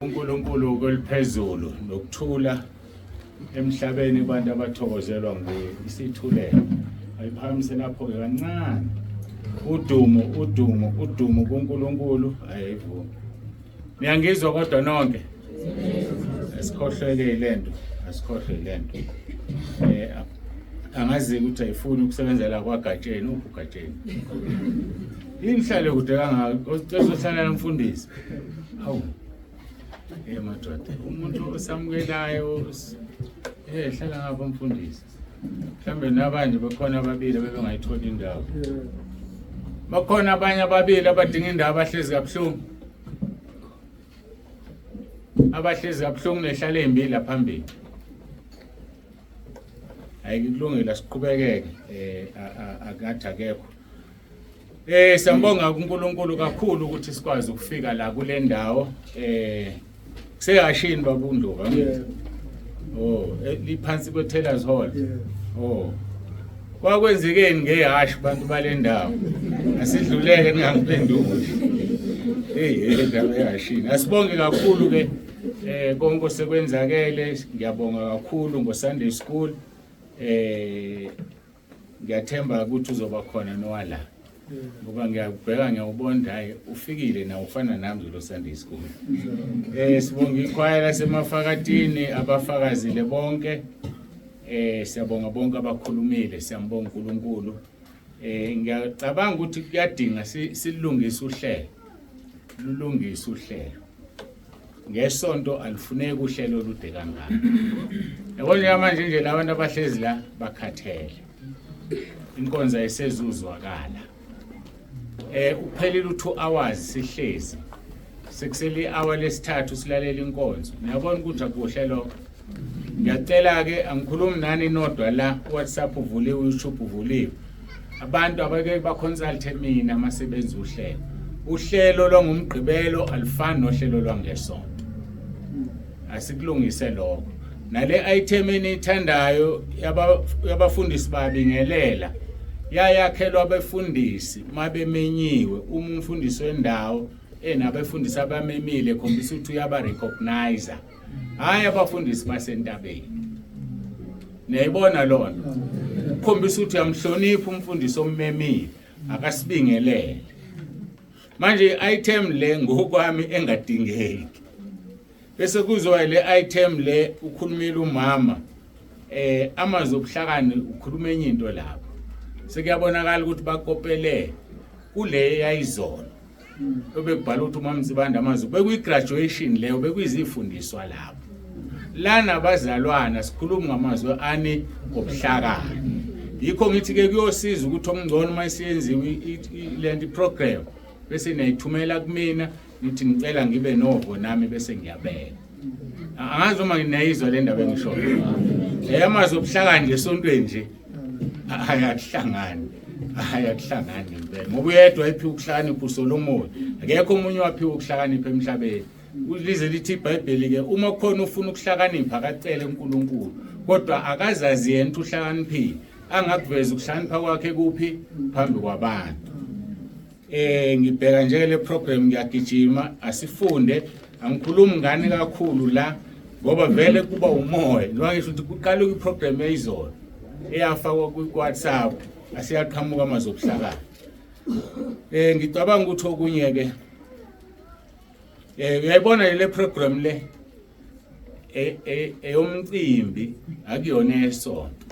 UNkulunkulu kweliphezulu nokuthula emhlabeni kubantu abathokozelwa nguye isithulelo ayiphakamise lapho-ke kancane udumo udumo udumo kuNkulunkulu ayivumi niyangizwa kodwa nonke asikhohlweke lento asikhohlwe lento eh angazi ukuthi ayifuni ukusebenzela kwaGatsheni uphi uGatsheni Inhlale kude kangaka ozohlala nomfundisi. Hawu. Eh madoda, umuntu osamukelayo eh hlala ngapha umfundisi. Mhlambe nabanje bakhona ababili abebengayithola indawo. Bakhona abanye ababili abadinga indawo abahlezi kabuhlungu. Abahlezi kabuhlungu nehlala embi la phambili. Hayi kulungile asiqhubekeke eh akathi akekho. Eh siyambonga kuNkulunkulu kakhulu ukuthi sikwazi ukufika la kule ndawo eh kusehashini babundlovu angithi. Oh eh, liphansi kwe Taylor's Hall. Oh. Kwakwenzekeni ngehashi bantu bale ndawo? Asidluleke ningangiphenduli. Hey hey ndaba ehashini. Asibonge kakhulu ke eh konke osekwenzakele ngiyabonga kakhulu ngo Sunday school eh ngiyathemba ukuthi uzoba khona nowala ngoba ngiyakubheka ngiyawubona hayi ufikile na ufana nami lo Sunday school eh sibonga ikhwaya lasemafakatini abafakazile bonke eh siyabonga bonke abakhulumile siyambonga uNkulunkulu eh ngiyacabanga ukuthi kuyadinga silungise uhlelo lulungise uhlelo ngesonto alufuneki uhlelo olude kangaka yabo njengamanje nje labantu abahlezi la bakhathele inkonzo ayisezuzwakala eh uphelile u2 hours sihlezi sekusele i-hour lesithathu silalela inkonzo niyabona ukuthi akuhle lokho ngiyacela ke angikhulumi nani nodwa la WhatsApp uvuliwe uYouTube uvuliwe abantu abake baconsulte mina masebenza uhlelo uhlelo lwangomgqibelo alufani nohlelo lwangesonto asikulungise lokho nale item eniyithandayo yabafundisi babingelela yayakhelwa abefundisi mabemenyiwe uma umfundisi wendawo enabefundisi abamemile khombisa ukuthi uyaba recognizer Hayi abafundisi basentabeni. Niyayibona lona. Ukukhombisa ukuthi uyamhlonipha umfundisi ommemile, akasibingelele. Manje i-item le ngokwami engadingeki. Bese kuzoba le item le ukhulumile umama eh amazwi obuhlakani ukhuluma enye into lapho. Sekuyabonakala ukuthi bakopele kule yayizolo. Obekubhala ukuthi uMamsibanda amazwi bekuyi-graduation leyo bekuyizifundiswa lapho lana bazalwana sikhuluma ngamazwi ani ngobuhlakani yikho ngithi ke kuyosiza ukuthi okungcono uma isiyenziwe lento iprogram bese niyayithumela kumina nithi ngicela ngibe novo nami bese ngiyabeka angazi uma nginayizwa le ndaba engishoyo eyamazwi obuhlakani nje esontweni nje ayakuhlangani ayakuhlangani ngempela ngoba uyedwa ephiwa ukuhlakanipha uSolomoni akekho omunye waphiwa ukuhlakanipha emhlabeni lize lithi iBhayibheli ke uma khona ufuna ukuhlakanipha akacele uNkulunkulu kodwa akazazi yena ukuthi uhlakaniphile angakuveza ukuhlakanipha kwakhe kuphi phambi kwabantu eh ngibheka nje le program ngiyagijima asifunde angikhulumi ngani kakhulu la ngoba vele kuba umoya njengoba ngisho ukuthi kuqala kwi-program eyizolo eyafakwa kwi-WhatsApp asiyaqhamuka amazwi obuhlakani eh ngicabanga ukuthi okunye ke eh uyayibona le program le e, e, eyomcimbi akuyona esonto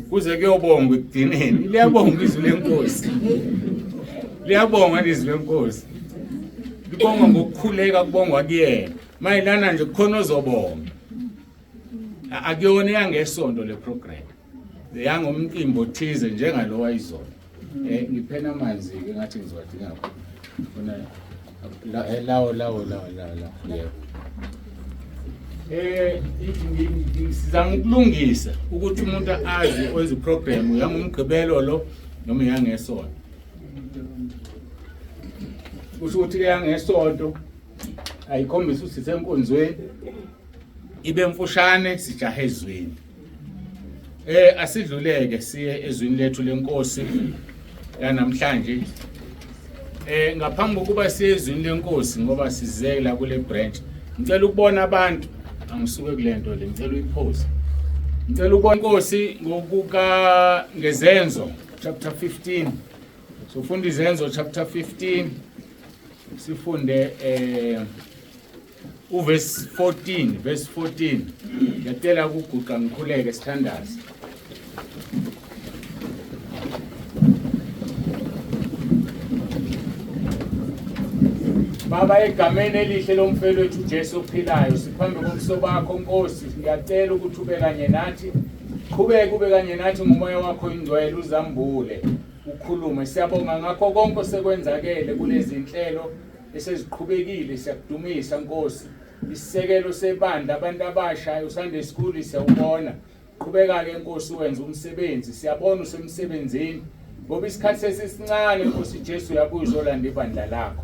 kuze kuyobongwa ekugcineni liyabonga izwi lenkosi liyabonga izwi lenkosi libongwa ngokukhuleka kubongwa kuyena mayelana nje kukhona ozobonga akuyona eyangesonto le program yangomcimbi othize njengalo wayizolo eh ngiphena amanzi ke ngathi ngizowadinga khona eh, lawo lawo lawo lawo lawo yebo eh sizama ukulungisa ukuthi umuntu azi owenza iprogram yangomgqibelo lo noma yangesonto kusho ukuthi ke yangesonto ayikhombisa ukuthi sisenkonzweni ibe mfushane sijahe ezweni Eh asidluleke siye ezwini lethu lenkosi yanamhlanje. Eh ngaphambi kokuba siye ezwini lenkosi ngoba sizela kule branch. Ngicela ukubona abantu, angisuke kulento le, ngicela uyipause. Ngicela ukubona inkosi ngokuka ngezenzo chapter 15. Sofunda izenzo chapter 15 sifunde uverse 14, verse 14. Ngiyacela ukuguqa ngikhuleke sithandaze. Baba, egameni elihle lomfelo wethu uJesu ophilayo, siphambi kobuso bakho Nkosi, ngiyacela ukuthi ube kanye nathi. Qhubeka ube kanye nathi ngomoya wakho ingcwele uzambule, ukhulume. Siyabonga ngakho konke osekwenzakele kulezi inhlelo eseziqhubekile, siyakudumisa Nkosi. Isisekelo sebandla abantu abasha uSunday School siyawubona. Qhubeka-ke Nkosi wenze umsebenzi, siyabona usemsebenzini ngoba isikhathi sesisincane Nkosi Jesu uyabuya uzolanda ibandla lakho.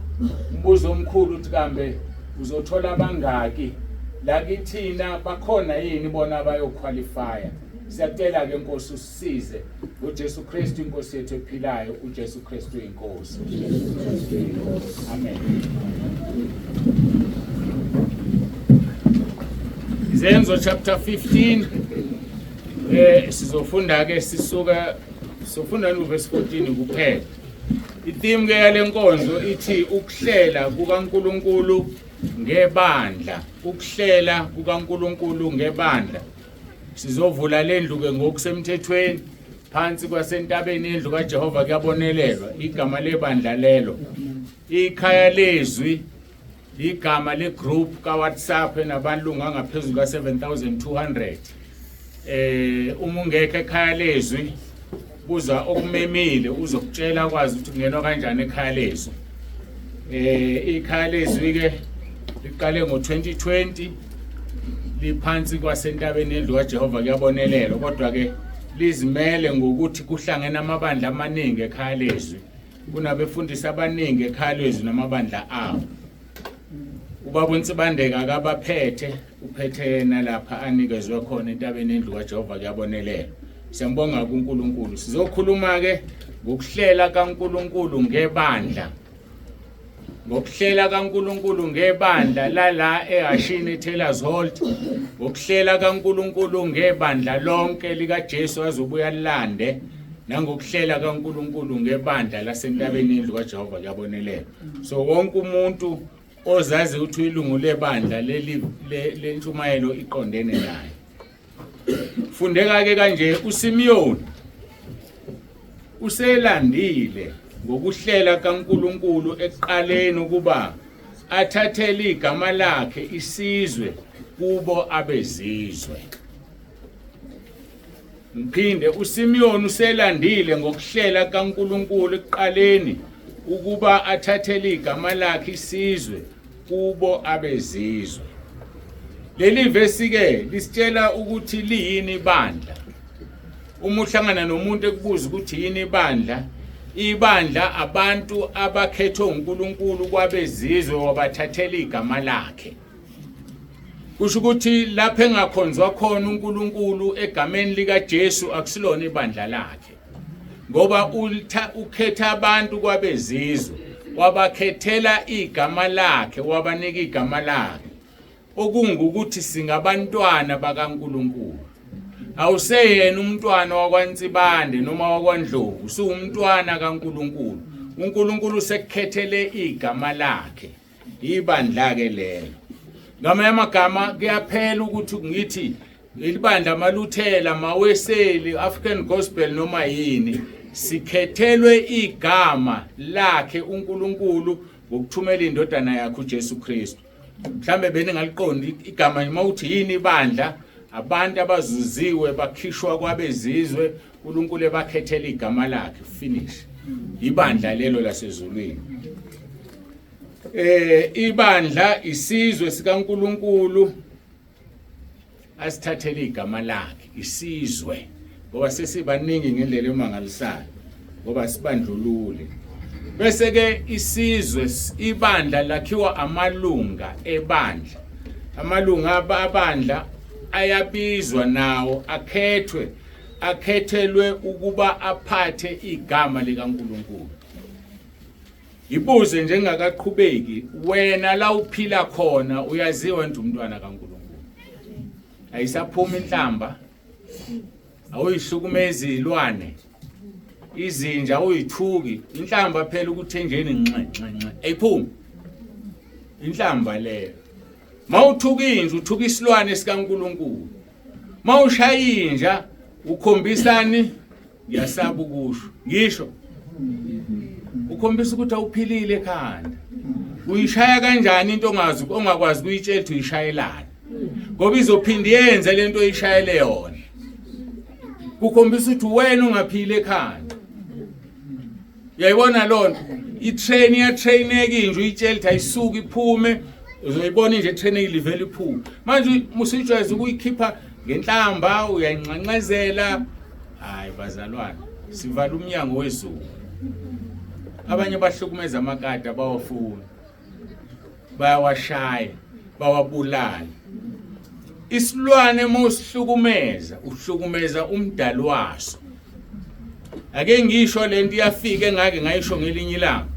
Umbuzo omkhulu uthi kambe uzothola abangaki la kithina, bakhona yini bona abayoqualifya? Siyacela-ke Nkosi usisize ngoJesu Kristu inkosi yethu ephilayo, uJesu Kristu inkosi. Amen. Izenzo chapter 15 sizofunda ke sisuka sofunda no verse 14 kuphela. Itheme ke yalenkonzo ithi ukuhlela kukaNkuluNkulu ngebandla, ukuhlela kukaNkuluNkulu ngebandla. Sizovula lendlu ke ngokusemthethweni phansi kwasentabeni yendlu kaJehova kuyabonelelwa igama lebandla lelo. Ikhaya lezwi igama le group ka WhatsApp enabalungu angaphezulu ka 7200. Uma ungekho ekhaya lezwi buza okumemile uzokutshela kwazi ukuthi kungenwa kanjani ekhaya lezwi. Ikhaya lezwi ke liqale ngo-2020 liphansi kwasentabeni yendlu kaJehova kuyabonelelwa, kodwa ke lizimele ngokuthi kuhlangene amabandla amaningi ekhaya lezwi. Kunabefundisi abaningi ekhaya lezwi namabandla awo. Ubaba uNsibandeka akabaphethe, uphethe yena lapha anikezwe khona entabeni yendlu kaJehova kuyabonelelwa. Siyambonga kuNkulunkulu. Sizokhuluma ke ngokuhlela kaNkulunkulu ngebandla. Ngokuhlela kaNkulunkulu ngebandla lala eHashini eTaylor's Halt, ngokuhlela kaNkulunkulu ngebandla lonke likaJesu azobuya lilande, nangokuhlela kaNkulunkulu ngebandla lasentabeni yendlu kaJehova kuyabonelela. So wonke umuntu ozazi ukuthi uyilungu lebandla leli lentshumayelo iqondene naye. Fundeka ke kanje, uSimiyoni uselandile ngokuhlela kaNkulunkulu ekuqaleni ukuba athathele igama lakhe isizwe kubo abezizwe. Ngiphinde, uSimiyoni uselandile ngokuhlela kaNkulunkulu ekuqaleni ukuba athathele igama lakhe isizwe kubo abezizwe. Leli vesi ke lisitshela ukuthi liyini ibandla. Uma uhlangana nomuntu ekubuza ukuthi yini ibandla, ibandla abantu abakhethwe uNkulunkulu kwabezizwe wabathathela igama lakhe. Kusho ukuthi lapho engakhonzwa khona uNkulunkulu egameni likaJesu akusilona ibandla lakhe. Ngoba ukhetha abantu kwabezizwe, wabakhethela igama lakhe, wabanika igama lakhe. Okungukuthi singabantwana bakaNkulunkulu. Awuseyena umntwana wakwaNsibande noma wakwaNdlovu, usuwumntwana kaNkulunkulu. uNkulunkulu usekukhethele igama lakhe. Ibandla ke lelo. Ngamanye amagama kuyaphela ukuthi ngithi ibandla amaLuthela, amaWeseli, African Gospel noma yini, sikhethelwe igama lakhe uNkulunkulu ngokuthumela indodana yakhe uJesu Kristu. Mhlambe beningaliqondi igama nje mawuthi yini ibandla, abantu abazuziwe bakhishwa kwabezizwe, uNkulunkulu ebakhethela igama lakhe, finish. Ibandla lelo lasezulwini. Ibandla isizwe sikaNkulunkulu asithathele igama lakhe, isizwe, ngoba sesibaningi ngendlela emangalisayo, ngoba sibandlulule. Bese ke isizwe, ibandla lakhiwa amalunga ebandla. Amalunga abandla ayabizwa nawo akhethwe, akhethelwe ukuba aphathe igama likaNkulunkulu. Ibuze njengakaqhubeki wena la uphila khona uyaziwa nje umntwana kaNkulunkulu. Ayisaphuma inhlamba. Awuyihlukumezi izilwane. Izinja awuyithuki. Inhlamba phela ukuthi enjeni nxe nxe nxe. Ayiphumi. Inhlamba leyo. Mawuthuka inja uthuka isilwane sikaNkulunkulu. Mawushaya inja ukhombisani ngiyasaba ukusho ngisho ukhombisa ukuthi awuphilile ekhanda uyishaya kanjani into ongazi ongakwazi kuyitshela ukuthi uyishayelani ngoba izophinde yenze lento oyishayele yona kukhombisa ukuthi wena ungaphili ekhanda uyayibona lonto itrain iyatraineka inje uyitshela ukuthi ayisuke iphume uzoyibona nje itrainekile ivele iphume manje musuyijwayeza ukuyikhipha ngenhlamba uyayinxanxezela hayi bazalwane sivala umnyango wezulu abanye bahlukumeza amakati abawafuni bayawashaya bawabulala isilwane uma usihlukumeza uhlukumeza umdali waso ake ngisho lento iyafika engake ngayisho ngelinye ilanga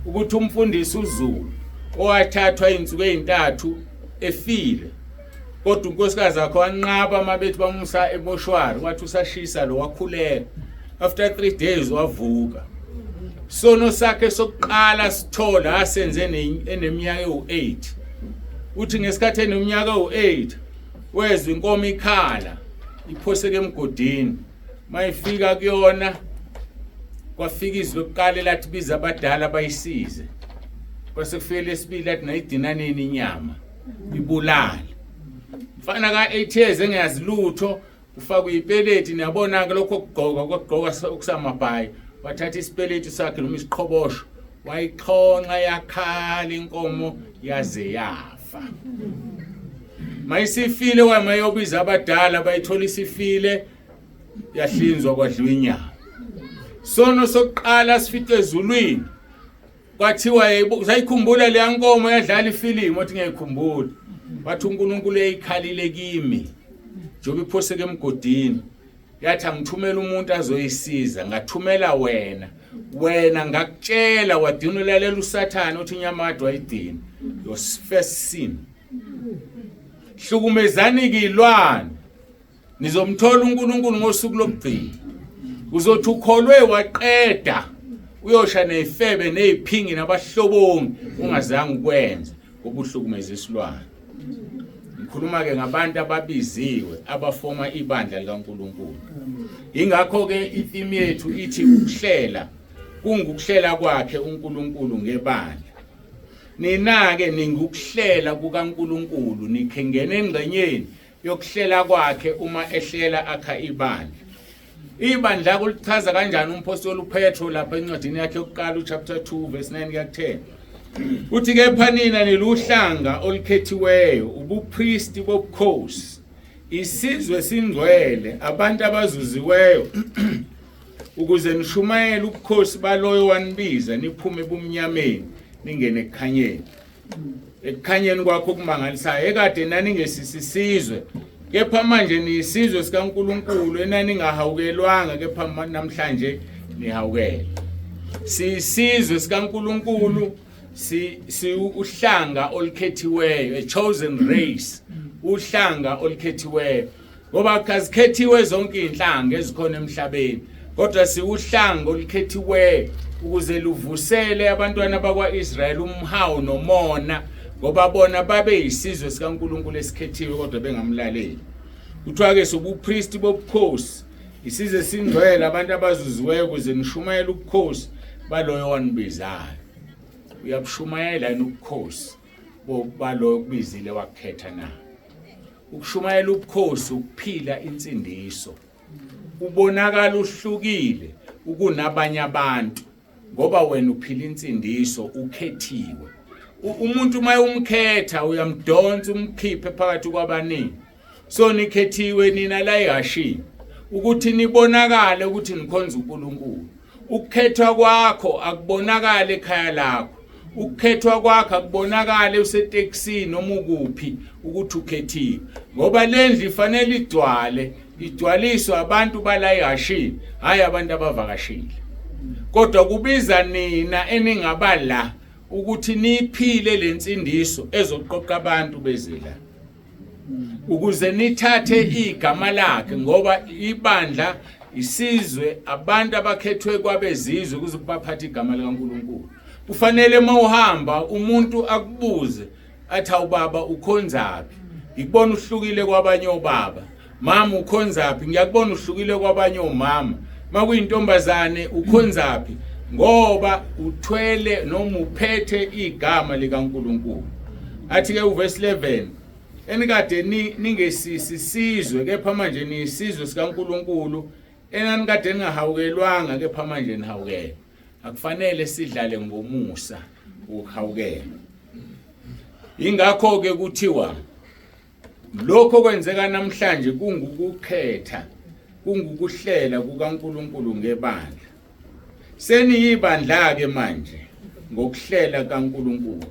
ukuthi umfundisi uZulu owathathwa izinsuku ezintathu efile kodwa unkosikazi wakhe wanqaba uma bethi bamusa emoshwari wathi usashisa lo wakhuleka after 3 days wavuka sono sakhe sokuqala sithola asenze eneminyaka ewu-8 uthi ngesikhathi eneminyaka ewu-8 wezwa inkomo ikhala iphoseke emgodini mayifika kuyona kwafika izwi lokuqala elathi biza abadala bayisize kwase kufike lesibili lathi nayidina nini inyama ibulale mfana ka-8 years engayazi lutho ufaka uyipeleti niyabona-ke lokho kugqoka kwakugqoka okusamabhayi wathatha isipeleti sakhe noma isiqhobosho wayixhonxa yakhala inkomo yaze yafa mayisifile wamayobiza abadala bayithola isifile yahlinzwa kwadliwa inyama sono sokuqala sifice ezulwini kwathiwa usayikhumbula leya nkomo yadlala ifilimu othi ngiyayikhumbula wathi uNkulunkulu eyikhalile kimi njengoba iphoseke emgodini yathi angithumela umuntu azoyisiza ngathumela wena wena ngakutshela wadina ulalela usathane uthi inyama kade wayidina your first sin hlukumezani kilwane nizomthola uNkulunkulu ngosuku lokugcina uzothi ukholwe waqeda uyosha nezifebe neziphingi nabahlobongi ungazange ukwenze ngokuhlukumeza isilwane ngikhuluma ke ngabantu ababiziwe abafoma ibandla likaNkulunkulu ingakho ke itheme yethu ithi ukuhlela kungukuhlela kwakhe uNkulunkulu ngebandla nina-ke ningukuhlela kukaNkulunkulu nikhengena engxenyeni yokuhlela kwakhe uma ehlela akha ibandla ibandla kulichaza kanjani umphostoli uPetro lapha encwadini yakhe yokuqala uchapter 2 verse 9 kuya 10 uthi kepha nina niluhlanga olukhethiweyo ubupristi bobukhosi isizwe singcwele abantu abazuziweyo ukuze nishumayele ubukhosi baloyo wanibiza niphume ebumnyameni ningene ekukhanyeni ekukhanyeni kwakho okumangalisayo ekade naningesisisizwe kepha manje niyisizwe sikaNkuluNkulu enaningahawukelwanga kepha namhlanje nihawukele siyisizwe sikaNkuluNkulu si si uhlanga olukhethiweyo a chosen race uhlanga olukhethiweyo ngoba kazikhethiwe zonke izinhlanga ezikhona emhlabeni kodwa siwuhlanga olukhethiweyo ukuze luvusele abantwana bakwa-Israyeli umhawu nomona ngoba bona babe yisizwe sikaNkulunkulu esikhethiwe kodwa bengamlaleli kuthiwa-ke sobupristi bobukhosi isizwe singcwele abantu abazuziweyo ukuze nishumayele ubukhosi baloyo wanibizayo uyabushumayela yini ubukhosi baloyo okubizile wakukhetha na Ukushumayela ubukhosi ukuphila insindiso. Ubonakala uhlukile ukunabanye abantu ngoba wena uphila insindiso ukhethiwe. Umuntu uma umkhetha uyamdonsa umkhiphe phakathi kwabaningi. So nikhethiwe nina la ehashini ukuthi nibonakale ukuthi nikhonza uNkulunkulu. Ukukhethwa kwakho akubonakale ekhaya lakho. Ukukhethwa kwakho akubonakale usetekisini noma ukuphi ukuthi ukhethiwe. Ngoba lendlu ifanele igcwale, igcwaliswe abantu bala ehashini, hayi abantu abavakashile. Kodwa kubiza nina eningaba la ukuthi niphile lensindiso ezoqoqa abantu beze la. Ukuze nithathe igama lakhe, ngoba ibandla isizwe, abantu abakhethwe kwabezizwe ukuze baphathe igama likaNkulunkulu. Kufanele mawuhamba umuntu akubuze athi, awubaba ukhonzaphi? Ngikubona uhlukile kwabanye obaba. Mama ukhonzaphi? Ngiyakubona uhlukile kwabanye omama. Makuyintombazane ukhonzaphi? Ngoba uthwele noma uphethe igama likaNkulunkulu. Athi ke uverse 11, enikade ningesisi sizwe kepha manje niyisizwe sikaNkulunkulu, enanikade ningahawukelwanga kepha manje nihawukelwe. Akufanele sidlale ngomusa ukuhawukelwa. Ingakho ke kuthiwa lokho kwenzeka namhlanje kungukukhetha, kungukuhlela kukaNkulunkulu ngebandla. Seniyibandla ke manje ngokuhlela kaNkulunkulu.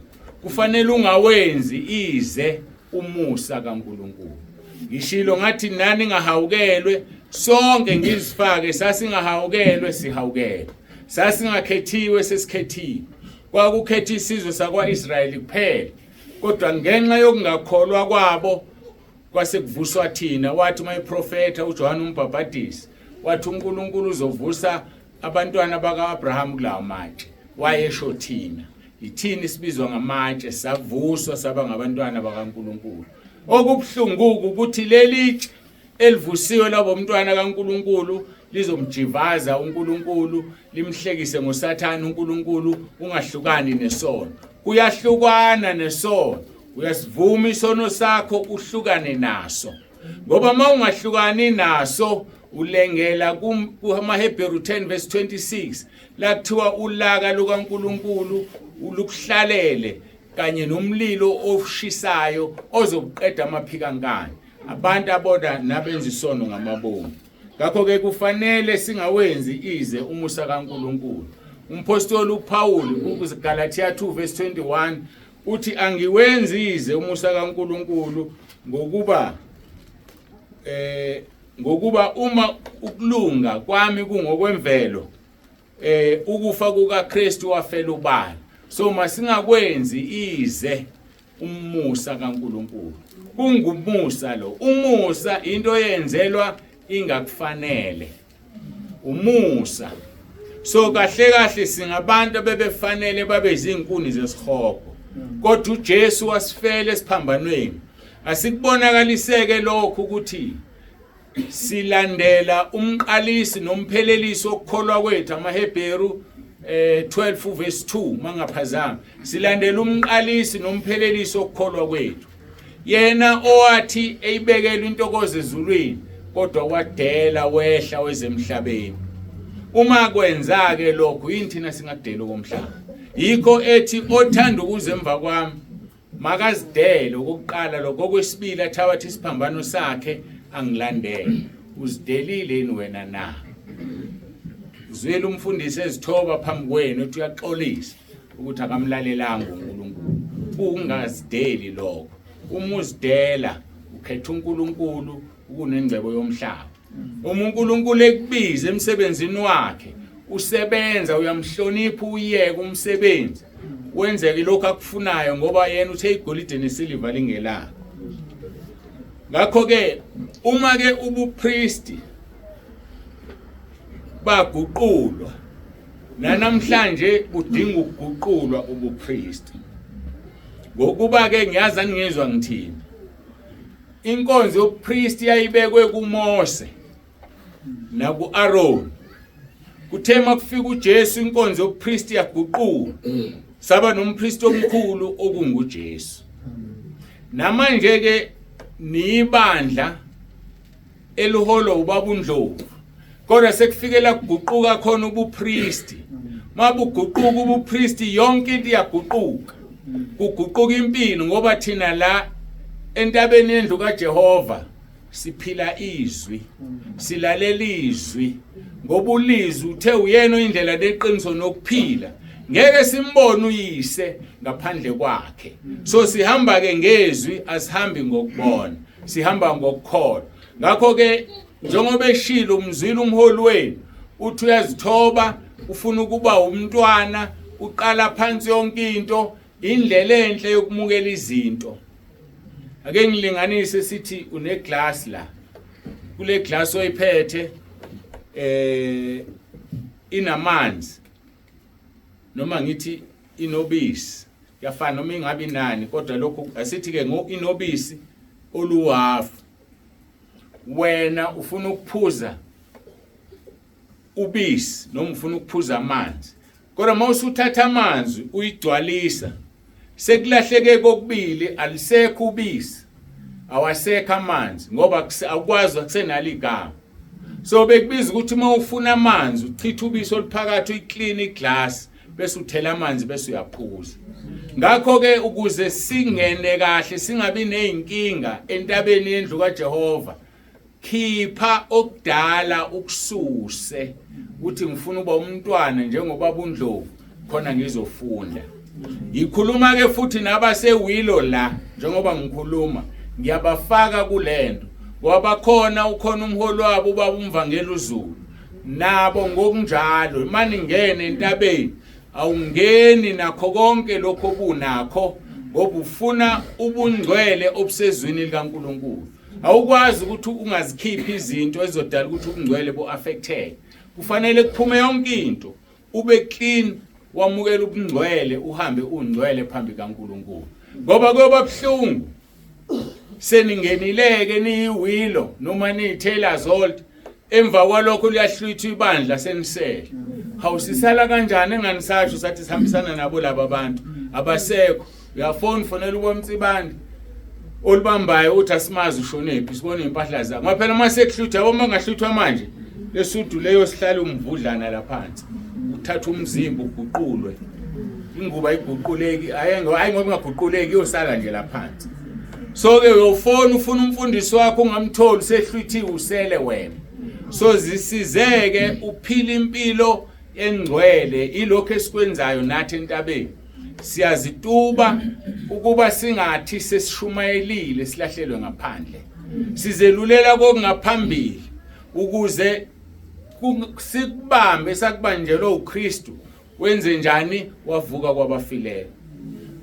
Kufanele ungawenzi ize umusa kaNkulunkulu. Ngishilo ngathi nani ngahawukelwe sonke, ngizifake, sasingahawukelwe sihawukelwe, sasingakhethiwe sesikhethiwe. Kwakukhetha isizwe sakwa-Israyeli kuphela, kodwa ngenxa yokungakholwa kwabo kwase kuvuswa thina. Wathi uma eprofetha uJohane umbhabhadisi, wathi uNkulunkulu uzovusa abantwana baka-Abraham kulawo matshe. Wayesho thina, ithini sibizwa ngamatshe, savuswa saba ngabantwana bakaNkulunkulu. Okubuhlungu ukuthi leli tshe elivusiwe labo mntwana kaNkulunkulu lizomjivaza uNkulunkulu, limhlekise ngoSathane uNkulunkulu. Ungahlukani nesono, kuyahlukwana nesono. Uyasivuma isono sakho, uhlukane naso, ngoba uma ungahlukani naso ulengela kumaHebheru 10 verse 26 la kuthiwa ulaka lukaNkulunkulu ulukuhlalele kanye nomlilo oshisayo ozokuqeda amaphikankani, abantu abona nabenza isono ngamabomu. Ngakho-ke kufanele singawenzi ize umusa kaNkulunkulu. Umpostoli uPaul kuGalatia 2 verse 21 uthi, angiwenzi ize umusa kaNkulunkulu, ngokuba uma ukulunga kwami kungokwemvelo, ukufa kukaKristu wafela ubani. So masingakwenzi ize umusa kaNkulunkulu. Kungumusa lo, umusa into eyenzelwa ingakufanele, umusa. So kahle kahle singabantu abebefanele babe izinkuni zesihogo, kodwa uJesu wasifela esiphambanweni. Asikubonakaliseke lokho ukuthi silandela umqalisi nomphelelisi wokukholwa kwethu, amaHebheru 12 verse 2 mangaphazami. Silandela umqalisi nomphelelisi wokukholwa kwethu, yena owathi eyibekela intokozo ezulwini, kodwa wadela wehla wezemhlabeni. Uma kwenza ke lokhu, yini thina singakudela okomhlaba? Yikho ethi othanda ukuza emva kwami makazidele okokuqala, lokho okwesibili athabathe isiphambano sakhe angilandele. Uzidelile yini wena na? Uzwile umfundisi ezithoba phambi kwenu ethi uyaxolisa ukuthi akamlalelanga uNkulunkulu. Ungazideli lokho. Uma uzidela ukhetha uNkulunkulu ukunengcebo yomhlaba. Uma uNkulunkulu ekubiza emsebenzini wakhe, usebenza, uyamhlonipha, uyeke umsebenzi wenzeke lokhu akufunayo, ngoba yena uthe igolide nesiliva lingelakho. Ngakho-ke uma-ke ubupristi baguqulwa, nanamhlanje budinga ukuguqulwa ubupristi, ngokuba-ke ngiyazi aningizwa ngithini. Inkonzo yobupristi yayibekwe kuMose naku-Aaron. Kuthe makufika uJesu inkonzo yobupristi yaguquka, saba nompristi omkhulu okunguJesu. Namanje ke niyibandla eliholwa ubaba uNdlovu, kodwa sekufikela kuguquka khona ubupristi. Mabuguquka ubupristi yonke into iyaguquka, kuguquka impilo, ngoba thina la entabeni yendlu kaJehova siphila izwi, silalela izwi, ngoba ulizwi uthe uyena indlela leqiniso nokuphila, ngeke simbone uyise ngaphandle kwakhe. So sihamba ke ngezwi, asihambi ngokubona, sihamba ngokukholwa. Ngakho ke njengoba eshilo umzwile umholi wenu uthi uyazithoba, ufuna ukuba umntwana, uqala phansi yonke into, indlela enhle yokumukela izinto. Ake ngilinganise sithi uneglass la. Kule glass oyiphethe inamanzi noma ngithi inobisi kuyafana noma ingabe inani kodwa lokhu asithi ke ngo inobisi oluhafu wena ufuna ukuphuza ubisi noma ufuna ukuphuza amanzi kodwa uma usuthatha amanzi uyigcwalisa sekulahleke kokubili alisekho ubisi awasekho amanzi ngoba awukwazi akusenalo igama so bekubiza ukuthi uma ufuna amanzi uchitha ubisi oluphakathi uyiclean iglass bese uthela amanzi bese uyaphuza ngakho ke ukuze singene kahle singabi nezinkinga entabeni yendlu kaJehova khipha okudala ukususe uthi ngifuna uba umntwana njengobaba uNdlovu khona ngizofunda ngikhuluma ke futhi nabasewilo la njengoba ngikhuluma ngiyabafaka kulento ngoba khona ukhona umholi wabo ubaba umvangeli uZulu nabo ngokunjalo imani ngene entabeni awungeni nakho konke lokho obunakho ngoba ufuna ubungcwele obusezwini likaNkuluNkulu awukwazi ukuthi ungazikhiphi izinto ezizodala ukuthi ubungcwele bu-affecteke kufanele kuphume yonke into ube clean wamukela ubungcwele uhambe ungcwele phambi kaNkuluNkulu ngoba kuyoba buhlungu seningenileke niyiwilo noma niyi-Taylor's Hold emva kwalokho liyahlwithwa ibandla senisele hawu sisala kanjani enganisasho sathi sihambisana nabo laba bantu abasekho uyafona ufonela ubomtsibandi olubambayo uthi asimazi ushonephi sibone impahla zakhe ngoba phela uma sekuhlutha yabo uma ngahluthwa manje lesudu leyo sihlale umvudlana laphansi uthatha umzimba uguqulwe ingubo ayiguquleki hayi ngoba ingaguquleki iyosala nje laphansi so ke uyofona ufuna umfundisi wakho ungamtholi usehlwithiwe usele wena so zisizeke uphila impilo engcwele ilokho esikwenzayo nathi entabeni siyazituba ukuba singathi sesishumayelile silahlelwe ngaphandle sizelulela kokungaphambili ukuze sikubambe sakubanjelwa uKristu wenze njani wavuka kwabafileyo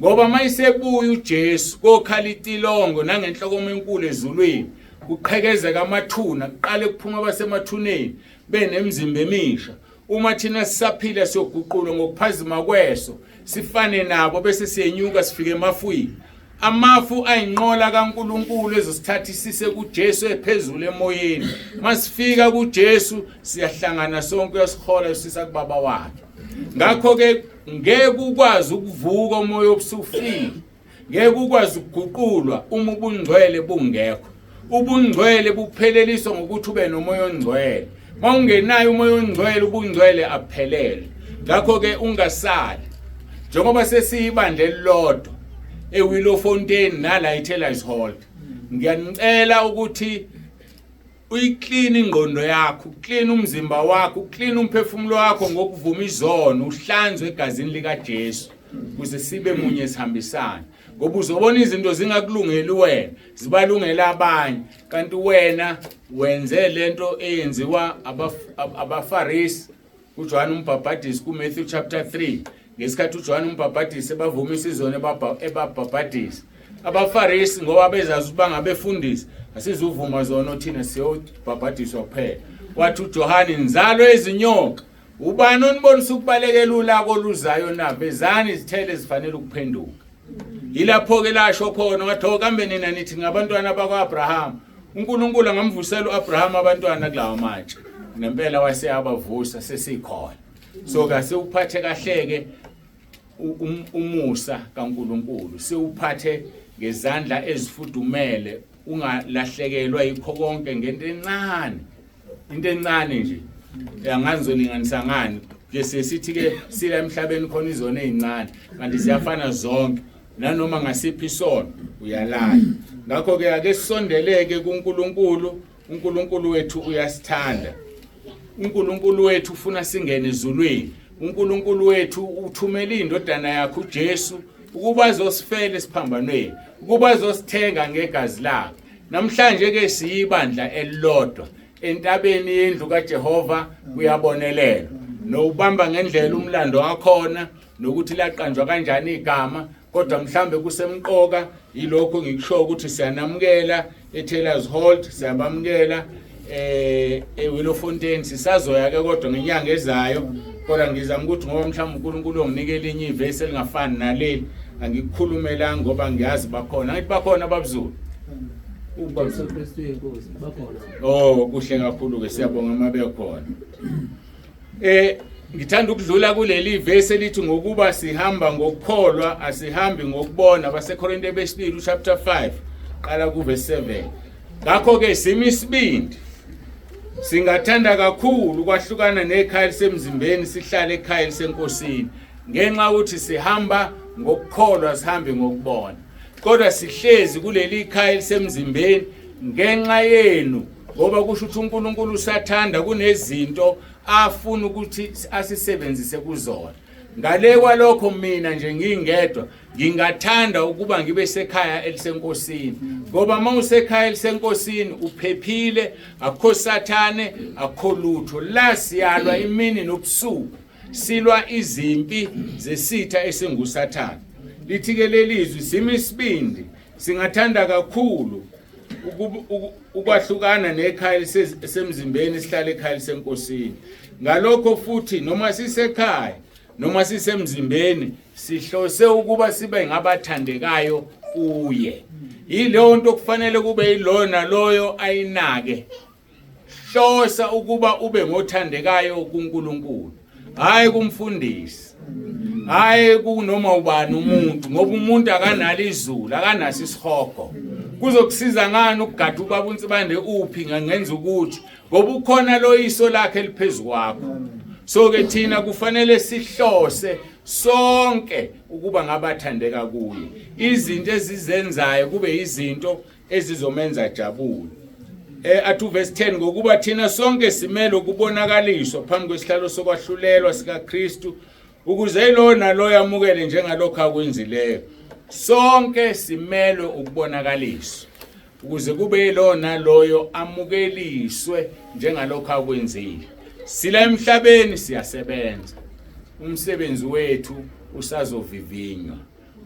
ngoba mayisebuya uJesu kokhala itilongo nangenhlokomo enkulu ezulwini kuqhekezeka amathuna kuqale kuphuma abasemathuneni benemizimba emisha uma thina sisaphila siyoguqulwa ngokuphazima kweso sifane nabo bese siyenyuka sifike emafwini amafu ayinqola kaNkuluNkulu ezosithatha isise kuJesu ephezulu emoyeni masifika kuJesu siyahlangana sonke uyasihola usisa kubaba wakhe ngakho ke ngeke ukwazi ukuvuka umoya obusufile ngeke ukwazi ukuguqulwa uma ubungcwele bungekho ubungcwele bupheleliswa ngokuthi ube nomoya ongcwele mawungenayo umoya ongcwele ubungcwele aphelele ngakho ke ungasali njengoba sesiyibandla elilodwa eWillowfontein nala eTaylor's Hall ngiyanicela ukuthi uyiklina ingqondo yakho uklina umzimba wakho uklina umphefumulo wakho ngokuvuma izono uhlanzwe egazini likaJesu ukuze sibe munye sihambisane ngoba uzobona izinto zingakulungeli wena zibalungela abanye kanti wena wenze lento eyenziwa abaFarisi uJohane umbhabhadisi kuMatthew chapter 3 ngesikhathi uJohane umbhabhadisi ebavumisa izono ebabhabhadisa abaFarisi ngoba bezazi ukuba ngabefundisi asizuvuma zono thina siyobhabhadiswa kuphela wathi uJohane nzalo ezinyoka ubani onibonisa ukubalekela ulaka oluzayo na vezani izithelo ezifanele ukuphenduka yilapho-ke lasho khona wathi o kambe nina nithi ngabantwana bakwa-abrahama uNkulunkulu angamvusela u-Abrahama abantwana kulawa matshe nempela waseyabavusa sesikhona so kasiwuphathe kahleke umusa kaNkulunkulu siwuphathe ngezandla ezifudumele ungalahlekelwa yikho konke ngento encane into encane nje angazi ngizolinganisa ngani ke sithi ke sila emhlabeni khona izona ezincane kanti ziyafana zonke nanoma ngasiphi isono uyalala ngakho ke ake sisondeleke kuNkulunkulu uNkulunkulu wethu uyasithanda uNkulunkulu wethu ufuna singene ezulwini uNkulunkulu wethu uthumela indodana yakhe uJesu ukuba azosifela esiphambanweni ukuba azosithenga ngegazi lakhe namhlanje ke siyibandla elilodwa entabeni yendlu kaJehova kuyabonelelwa. Nowubamba ngendlela umlando wakhona nokuthi laqanjwa kanjani igama, kodwa mhlambe kusemqoka yilokho ngikusho ukuthi siyanamukela eTaylor's Halt, siyabamukela eWillowfontein, sisazoya ke kodwa ngenyanga ezayo. Kodwa ngizama ukuthi ngoba mhlawumbe uNkulunkulu onginike elinye ivesi elingafani naleli, angikukhulumelanga ngoba ngiyazi bakhona. Angithi bakhona babuzulu? Jesu Kristu inkosi bakhona. Oh, kuhle kakhulu ke, siyabonga uma bekhona. Ngithanda ukudlula kuleli verse elithi ngokuba sihamba ngokukholwa asihambi ngokubona, baseKorinte besibili chapter 5 qala ku verse 7. Ngakho ke simi isibindi, singathanda kakhulu ukwahlukana nekhaya elisemzimbeni sihlale ekhaya elisenkosini, ngenxa ukuthi sihamba ngokukholwa sihambe ngokubona. Kodwa sihlezi kuleli khaya elisemzimbeni ngenxa yenu, ngoba kusho ukuthi uNkulunkulu usathanda kunezinto afuna ukuthi asisebenzise kuzona. Ngale kwalokho mina nje ngingedwa ngingathanda ukuba ngibe sekhaya elisenkosini, ngoba uma usekhaya elisenkosini uphephile, akukho sathane, akukho lutho. La siyalwa imini nobusuku, silwa izimpi zesitha esingusathane. Lithi ke lelizwi, simi isibindi, singathanda kakhulu ukwahlukana nekhaya elisemzimbeni sihlale ekhaya elisenkosini. Ngalokho futhi noma sisekhaya noma sisemzimbeni sihlose ukuba sibe ngabathandekayo kuye. Yileyo nto kufanele kube yiloyo naloyo ayinake. Hlosa ukuba ube ngothandekayo kuNkulunkulu, hayi kumfundisi, hayi kunoma ubani umuntu, ngoba umuntu akanalo izulu, akanaso isihogo. Kuzokusiza ngani ukugada ubaba uNsibande uphi ngenza ukuthi, ngoba ukhona lo iso lakhe eliphezulu kwakho. So ke thina kufanele sihlose sonke ukuba ngabathandeka kuye, izinto ezizenzayo kube izinto ezizomenza ajabule. Athi uverse 10, ngokuba thina sonke simele ukubonakaliswa phambi kwesihlalo sokwahlulelwa sikaKristu, ukuze lo naloyo amukele njengalokho akwenzileyo. Sonke simelwe ukubonakaliswa ukuze kube yilo naloyo amukeliswe njengalokho akwenzile. Sila emhlabeni siyasebenza, umsebenzi wethu usazovivinywa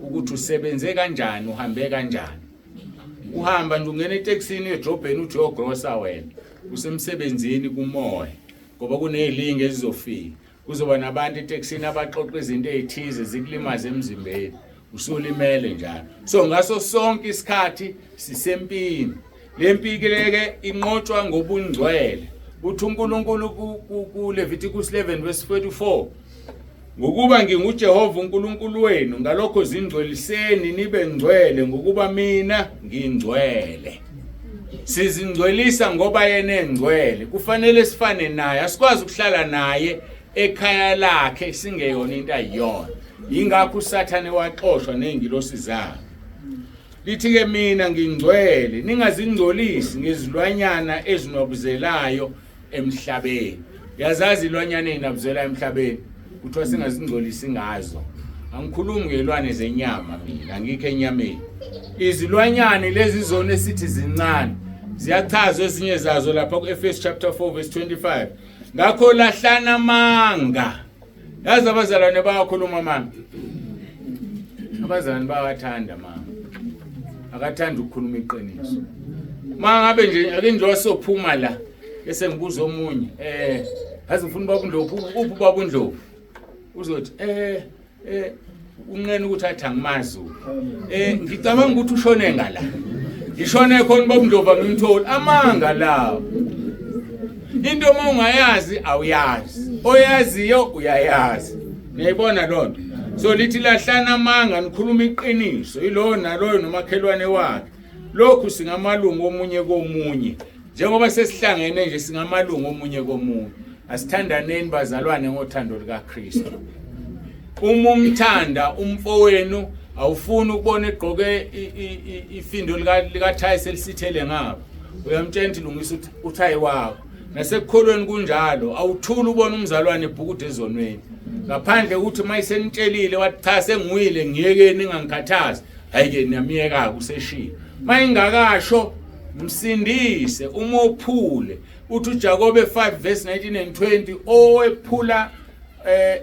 ukuthi usebenze kanjani, uhambe kanjani. Uhamba nje ungena etekisini edrobheni uthi uyogrosa, wena usemsebenzini kumoya, ngoba kunezilingi ezizofika. Kuzoba nabantu etekisini abaxoxa izinto ezithize zikulimaze emzimbeni, usulimele njalo. So ngaso sonke isikhathi sisempini. Le mpi ke inqotshwa ngobungcwele. Uthi uNkulunkulu kuLeviticus 11 verse 44, ngokuba nginguJehova uNkulunkulu wenu, ngalokho zingcweliseni nibe ngcwele, ngokuba mina ngingcwele. Sizingcwelisa ngoba yena engcwele, kufanele sifane naye. Asikwazi ukuhlala naye ekhaya lakhe singeyona into ayiyona. Yingakho uSathane waxoshwa nezingilosi zakhe. Lithi ke mina ngingcwele, ningazingcolisi ngezilwanyana ezinwabuzelayo emhlabeni. Yazazi ilwanyana ezinabuzela emhlabeni, kuthiwa singazingcolisi ngazo. Angikhulumi ngelwane zenyama mina, angikho enyameni. Izilwanyana lezi zona esithi zincane, ziyachazwa ezinye zazo lapha ku-Efesu chapter 4 verse 25. Ngakho lahlana amanga. Yazi abazalwane bayakhuluma mama. Abazalwane bayathanda mama. Akathanda ukukhuluma iqiniso. Mangabe nje ake nje wasophuma la bese ngibuza omunye yazi ngifuna ubaba uNdlovu, uphi ubaba uNdlovu? Uzothi unqena ukuthi athi angimazi. Ngicabanga ukuthi ushone ngala. Ngishone khona ubaba uNdlovu angimtholi. Amanga lawo. Into uma ungayazi awuyazi, oyaziyo uyayazi. Niyayibona loo nto? So lithi lahlana amanga, nikhuluma iqiniso, yilowo naloyo nomakhelwane wakhe. Lokhu singamalungu omunye komunye. Njengoba sesihlangene nje singamalungu omunye komunye. Asithandaneni bazalwane ngothando likaKristu. Uma umthanda umfowenu, awufuni ukubona egqoke ifindo likathayi selisithele ngapha, uyamtshela ukuthi lungisa uthayi wakho. Nasekukholweni kunjalo, awuthuli ubona umzalwane ebhukude ezonweni, ngaphandle ukuthi uma isenitshelile wathi cha sengiwile ngiyekeni ningangikhathazi, hayi-ke niyamyeka-ke useshilo. Uma ingakasho msindise, uma ophule. Uthi uJakobe 5 verse 19 and 20, owephula eh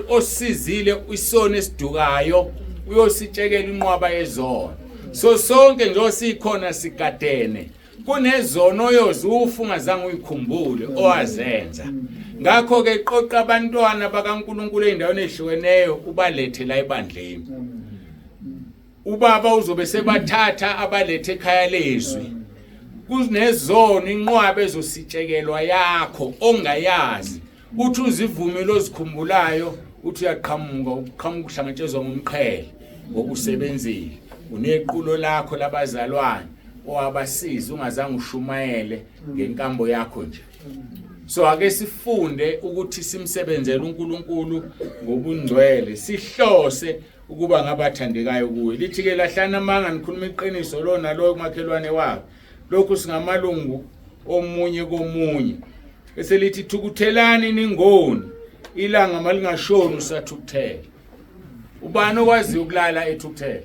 osizile isono esidukayo uyositshekela inqwaba yezono. So sonke nje sikhona sigadene, kunezono oyozufa ungazange uyikhumbule owazenza. Ngakho ke qoqa abantwana bakaNkuluNkulu ezindaweni ezihlukeneyo ubalethe la ebandleni. Ubaba uzobe sebathatha abalethe ekhaya lezwi. Kunezono inqwaba ezositshekelwa yakho ongayazi. Uthi uzivumile ozikhumbulayo, uthi uyaqhamuka, uqhamuka uhlangatshezwa ngomqhele ngokusebenzile. Unequlo lakho labazalwane owabasiza ungazange ushumayele ngenkambo yakho nje. So ake sifunde ukuthi simsebenzele uNkulunkulu ngobungcwele, sihlose ukuba ngabathandekayo kuye. Lithi ke lahlana amanga, nikhuluma iqiniso lo naloyo kumakhelwane wakhe. Lokhu singamalungu omunye komunye. Bese lithi thukuthelani ningoni, ilanga malingashoni usathukuthela. Ubani okwaziyo ukulala ethukuthela?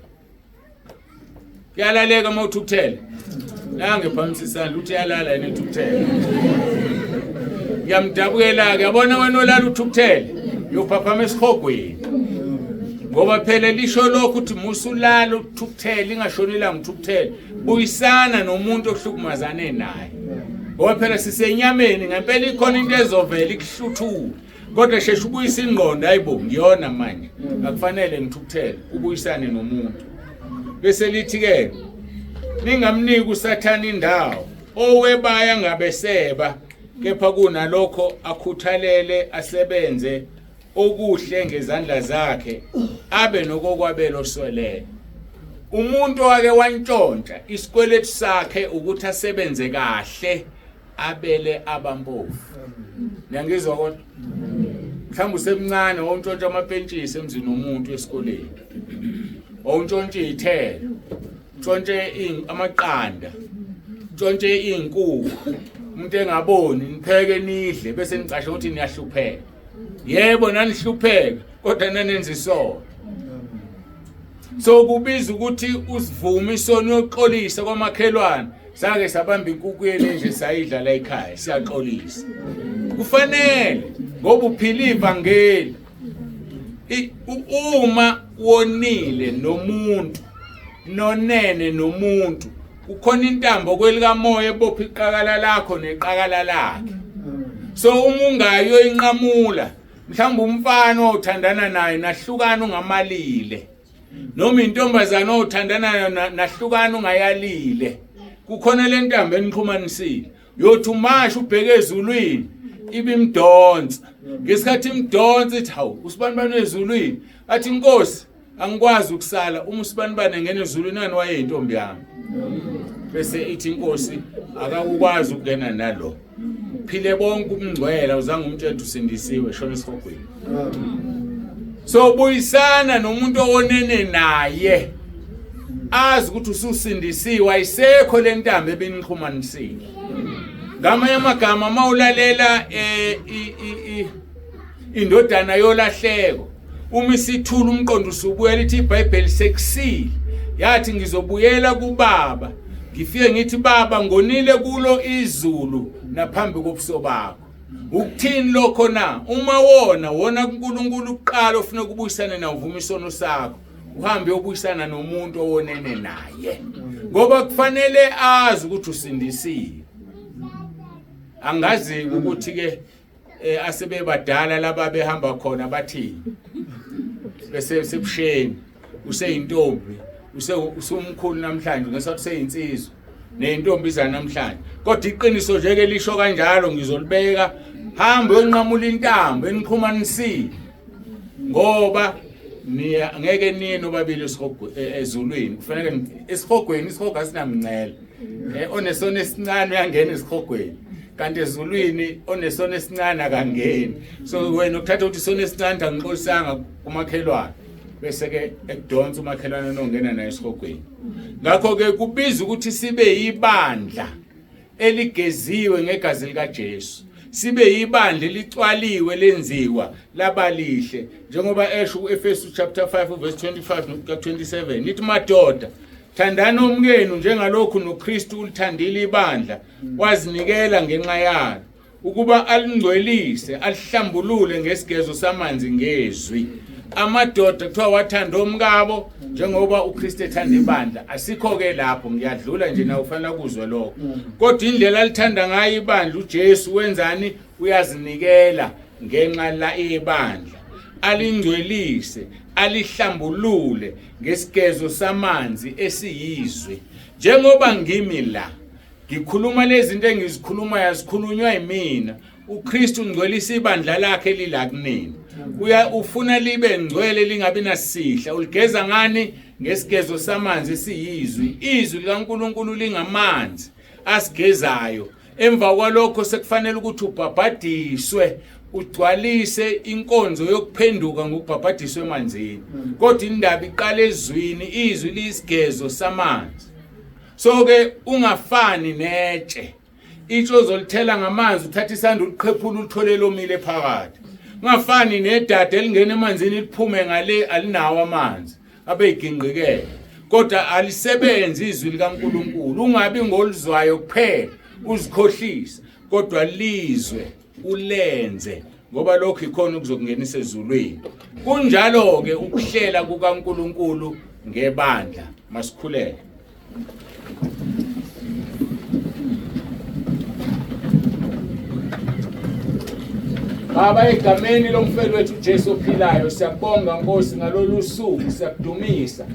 Kuyalaleka uma uthukuthele? Nange phamisa isandla uthi uyalala yena ethukuthele. Ngiyamdabukela-ke, yabona wena olala uthukuthele, uyophaphama esihogweni. Ngoba phela lisho lokho ukuthi musulala uthukuthele, ingashoni ilanga uthukuthele. Buyisana nomuntu ohlukumazane naye. Ngoba phela sisenyameni, ngempela ikhona into ezovela ikuhluthule. Kodwa sheshe ubuyise ingqondo, hayibo ngiyona manje. Akufanele ngithukuthele, ubuyisane nomuntu. Bese lithi ke ningamniki uSathane indawo, owebaya ngabeseba, kepha kunalokho akhuthalele asebenze okuhle ngezandla zakhe, abe nokokwabela osweleyo. Umuntu owake wantshontsha isikweletu sakhe ukuthi asebenze kahle abele abampofu. Niyangizwa kodwa? Mhlawumbe usemncane wawuntshontsha amapentshisi emzini womuntu esikoleni, wawuntshontsha iy'thelo, ntshontshe amaqanda, ntshontshe iy'nkukhu, umuntu engaboni, nipheke nidle bese nicasha ukuthi niyahlupheka. Yebo, nanihlupheka kodwa nanenza isono. So kubiza ukuthi usivume isono, uyoxolisa kwamakhelwane. Sake sabamba inkukhu yenu nje sayidla la ekhaya, siyaxolisa. Kufanele ngoba uphila ivangeli. Uma wonile nomuntu, nonene nomuntu, kukhona intambo kwelikamoya ebopha iqakala lakho neqakala lakhe. So uma ungayo inqamula, mhlawumbe umfana othandana naye nahlukana ungamalile, noma intombazana othandana nayo nahlukana ungayalile, kukhona le ntambo enixhumanisile. Uyothi umasha ubheke ezulwini, ibimdonsa. Ngesikhathi imdonsa ithi hawu usibanibani ezulwini, athi inkosi angikwazi ukusala uma usibanibani engena ezulwini, nani wayeyintombi yami. Bese ithi inkosi akakukwazi ukungena nalo. Phile bonke ubungcwele, awuzange umtshele usindisiwe, shona esihogweni. So buyisana nomuntu owonene naye, azi ukuthi ususindisiwe, ayisekho le ntambo ebinixhumanisile. Ngamanye amagama uma ulalela indodana yolahleko, uma isithula umqondo usubuyela, ithi iBhayibheli sekusile, yathi ngizobuyela kubaba, ngifike ngithi baba ngonile kulo izulu naphambi kobuso bakho. Ukuthini lokho na? Uma wona kuNkulunkulu kuqala ufuna ukubuyisana nawe, uvuma isono sakho, uhambe uyobuyisana nomuntu owonene naye, ngoba kufanele azi ukuthi usindisiwe. Angazi ukuthi ke asebebadala laba behamba khona bathini, bese sebusheni useyintombi, usumkhulu namhlanje ngesathi useyinsizwa neyintombi zanamhlanje. Kodwa iqiniso nje ke lisho kanjalo, ngizolibeka, hamba uyonqamula intambo enixhumanisile, ngoba niya ngeke niye nobabili ezulwini. Kufanele esihogweni, isihogo asinamncele. Onesono esincane uyangena esihogweni, kanti ezulwini onesono esincane akangeni. So wena ukuthatha ukuthi isono esincane angixolisanga kumakhelwane, bese ke ekudonsa umakhelwane nongena naye esihogweni. Ngakho ke kubiza ukuthi sibe ibandla eligeziwe ngegazi likaJesu, sibe ibandla elicwaliwe lenziwa labalihle, njengoba esho kuEfesu chapter 5 verse 25 no 27, lithi madoda thandani omkenu njengalokhu noKristu ulithandile ibandla wazinikela ngenxa yalo. Ukuba alingcwelise alihlambulule ngesigezo samanzi ngezwi. Amadoda kuthiwa wathanda omkabo njengoba uKristu ethanda ibandla. Asikho-ke lapho, ngiyadlula nje nawe ufanele kuzwe lokho. Kodwa indlela alithanda ngayo ibandla uJesu wenzani? Uyazinikela ngenxa la ibandla, alingcwelise alihlambulule ngesigezo samanzi esiyizwi. Njengoba ngimi la ngikhuluma lezi zinto engizikhulumayo, azikhulunywa yimina. uKristu ungcwelisa ibandla lakhe lila kunina. Uya ufuna libe ngcwele lingabi nasihla. Uligeza ngani? Ngesigezo samanzi esiyizwi. Izwi likaNkuluNkulu lingamanzi asigezayo. Emva kwalokho sekufanele ukuthi ubhabhadiswe, ugcwalise inkonzo yokuphenduka ngokubhabhadiswa emanzini. Kodwa indaba iqala ezwini, izwi liyisigezo samanzi. So ke ungafani netshe. Itshe ozolithela ngamanzi, uthatha isandla uliqhephula ulithole lomile phakathi. Ungafani nedada elingena emanzini liphume ngale alinawo amanzi, abe igingqikele. Kodwa alisebenzi izwi likaNkuluNkulu. Ungabi ngolizwayo kuphela uzikhohlisa, kodwa lizwe ulenze, ngoba lokho ikhona okuzokungenisa ezulwini. Kunjalo ke ukuhlela kukaNkuluNkulu ngebandla. Masikhuleke. Baba, egameni lomfeli wethu uJesu ophilayo, siyabonga Nkosi ngalolu suku, siyakudumisa.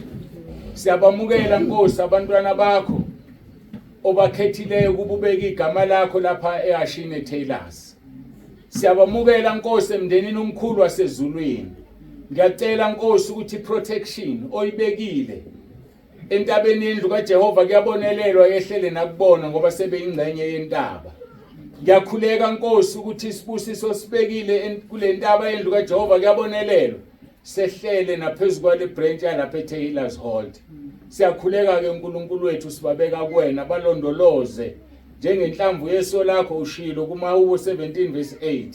Siyabamukela Nkosi abantwana bakho obakhethileyo ukuba ubeke igama lakho lapha eHashini Taylors. Siyabamukela Nkosi emndenini omkhulu wasezulwini. Ngiyacela Nkosi ukuthi protection oyibekile entabeni yendlu kaJehova kuyabonelelwa yehlele nakubona ngoba sebeyingxenye yentaba. Ngiyakhuleka Nkosi ukuthi isibusiso sibekile kule ntaba yendlu kaJehova kuyabonelelwa sehlele naphezu kwale branch yalapha eTaylor's Halt. Siyakhuleka ke uNkulunkulu wethu, sibabeka kuwena, balondoloze njengenhlamvu yeso lakho, ushilo kuMahubo 17 verse 8.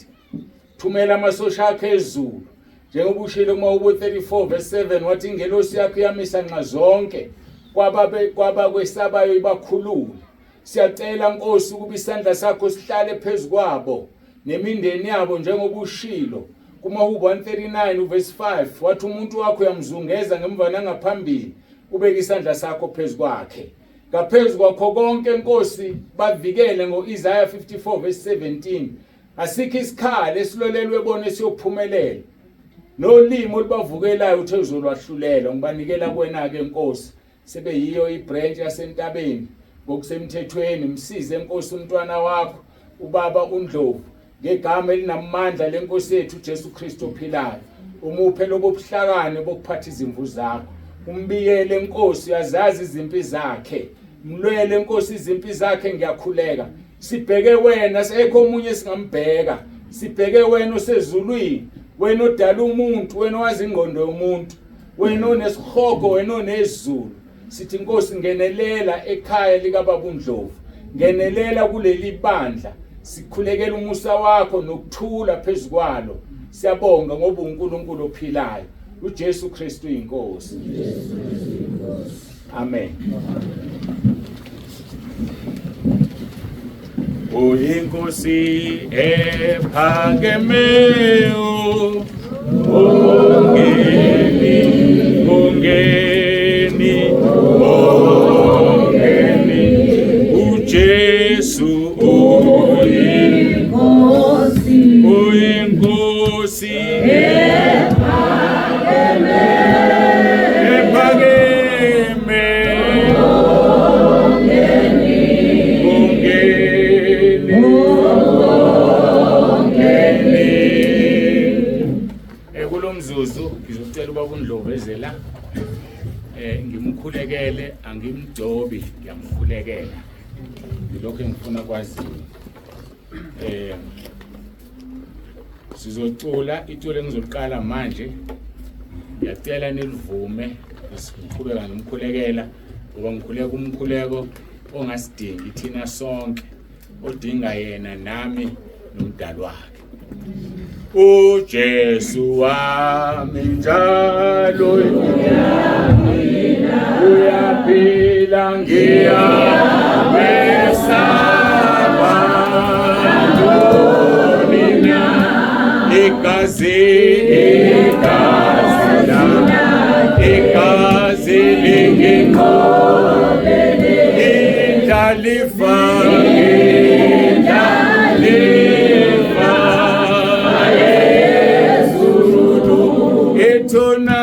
Thumela amasosha akhe ezulu njengoba ushilo kuMahubo 34 verse 7, wathi ingelosi yakho iyamisa nxa zonke kwabakwesabayo ibakhulule. Siyacela Nkosi ukuba isandla sakho sihlale phezu kwabo nemindeni yabo njengoba ushilo kuMahubo 139 uverse 5, wathi umuntu wakho uyamzungeza ngemva nangaphambili, ubeke isandla sakho phezu kwakhe. Ngaphezu kwakho konke Nkosi, bavikele ngo-Isaya 54 verse 17. Asikho isikhali esilolelwe bona esiyophumelela, nolimi olubavukelayo uthe uzolwahlulela. Ngibanikela kuwena-ke Nkosi, sebeyiyo ibranch yasentabeni ngokusemthethweni. Msize Nkosi umntwana wakho ubaba uNdlovu ngegama elinamandla lenkosi yethu uJesu Kristu ophilayo. Umuphe lobo buhlakani bokuphatha izimvu zakho, umbiyele Nkosi, uyazazi izimpi zakhe, mlwele Nkosi izimpi zakhe. Ngiyakhuleka sibheke wena, sekho omunye singambheka, sibheke wena osezulwini, wena odala umuntu, wena owazi ingqondo yomuntu, wena onesihogo, wena onezulu. Sithi Nkosi, ngenelela ekhaya likababa uNdlovu, ngenelela kuleli bandla, sikhulekela umusa wakho nokuthula phezu kwalo. Siyabonga ngoba uNkulunkulu ophilayo, uJesu Kristu inkosi. Amen. Uyinkosi ephakemeyo, ungeni, ungeni, ungeni, uJesu uyinkosi, uyinkosi ephakeme, ungeni, ungeni. Kulomzuzu ngizocela ubaba uNdlovu eze la, ngimkhulekele, angimgcobi, ngiyamkhulekela. Ngilokho engifuna kwaziwe. Sizocula iculo engizoliqala manje, ngiyacela nilivume siqhubeka nomkhulekela, ngoba ngikhuleka umkhuleko ongasidingi thina sonke, odinga yena nami nomdali wakhe. uJesu wami njalo uyaphila, ngiyamesaba. Ngiyindlalifa, ngiyindlalifa, ethuna.